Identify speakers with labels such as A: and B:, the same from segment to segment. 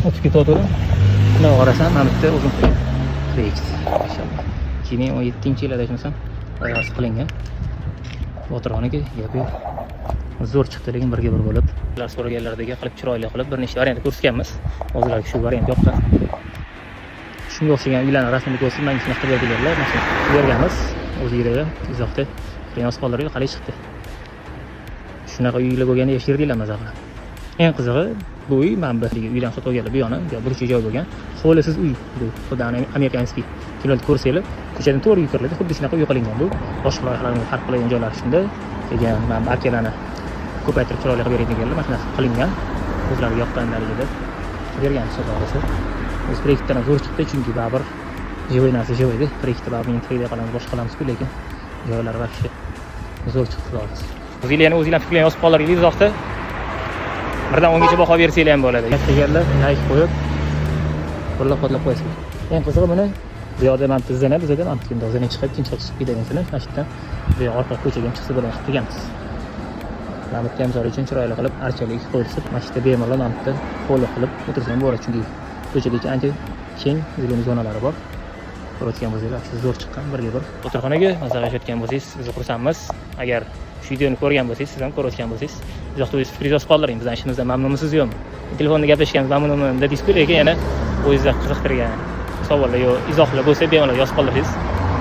A: O'tib ketayotgandim. Bunday qarasam, mana bitta o'zim qilgan proyekt. Mashalloh. 2017-yil adashmasam, loyihasi qilingan. Botirxonaga gap yo'q. Zo'r chiqdi, lekin birga bir bo'lib. Ular so'raganlaridagi qilib, chiroyli qilib bir nechta variant ko'rsatganmiz. O'zlariga shu variant yoqqan. Shunga o'xshagan uylarni rasmini ko'rsatib, menga shunaqa qilib berdilar. Mana shuni berganmiz. O'zinglarga izohda yozib qoldiringlar, qalay chiqdi. Shunaqa uylar bo'lganda yashardinglar maza qilib. Eng qizig'i, bu uy mana bu uydan sotib olganlar bu yoni, bu burchak joy bo'lgan. Hovlisiz uy bu. Xuddi ana американский kinoda ko'rsanglar, ko'chadan to'g'ri uy kiriladi, xuddi shunaqa uy qilingan bu. Boshqa loyihalarga farq qiladigan joylari shunda. Keyin mana bu arkalarni ko'paytirib chiroyli qilib beradiganlar mana shunaqa qilingan. O'zlariga yoqqan darajada bergan, xudo xohlasa. O'z proyektdan ham zo'r chiqdi, chunki baribir живой narsa живой da. Proyektda baribir 3D qilamiz, boshqa qilamiz-ku, lekin joylari вообще zo'r chiqdi, xudo xohlasa. O'zinglar yana o'zinglar fikrlarni yozib qoldiringlar izohda. 1 dan 10gacha baho bersanglar ham bo'ladi. Deganlar layk qo'yib, qo'llab-quvvatlab qo'yasizlar. Eng qizig'i, buni bu yoqda mana bitta zina, bizada mana bu yerda zina chiqib, ikkinchi chiqib ketadigan zina, mana shu yerdan bu yoq orqa ko'chaga ham chiqsa bo'ladi qilib qilganmiz. Mana bu yerda ham misol uchun chiroyli qilib archali qo'yilsa, mana shu yerda bemalol mana bu yerda hovli qilib o'tirsa ham bo'ladi, chunki ko'chadagi ancha keng зеленый zonalari bor. Ko'rayotgan bo'lsanglar, shu zo'r chiqqan birga bir. Botirxonaga maza qilishayotgan bo'lsangiz, biz xursandmiz. Agar shu videoni ko'rgan bo'lsangiz, siz ham ko'rayotgan bo'lsangiz, izohda o'zingiz fikringizni yozib qoldiring. Bizdan ishimizdan mamnunmisiz, yo'qmi? Telefonda gaplashganimiz mamnunman dedingiz-ku, lekin yana o'zingizda qiziqtirgan savollar yo izohlar bo'lsa, bemalol yozib qoldirsangiz,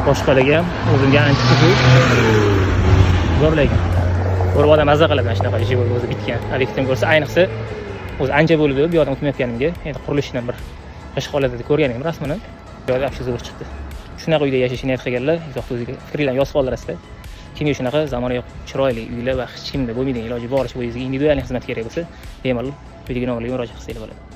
A: boshqalarga ham, o'zimga ancha qiziq. Zo'r, lekin ko'rib odam mazza qiladi mana shunaqa живой o'zi bitgan obyektni ko'rsa, ayniqsa o'zi ancha bo'ldi bu yoqdan o'tmayotganimga. Endi qurilishidan bir g'isht holatida ko'rgan edim rasmini. Bu yoqda вообще zo'r chiqdi. Shunaqa uyda yashashni niyat qilganlar izohda o'ziga fikringlarni yozib qoldirasizlar. Kimga shunaqa zamonaviy chiroyli uylar va hech kimda bo'lmaydigan, iloji boricha o'zingizga индивидуальный xizmat kerak bo'lsa, bemalol quyidagi nomerlarga murojaat qilsanglar bo'ladi.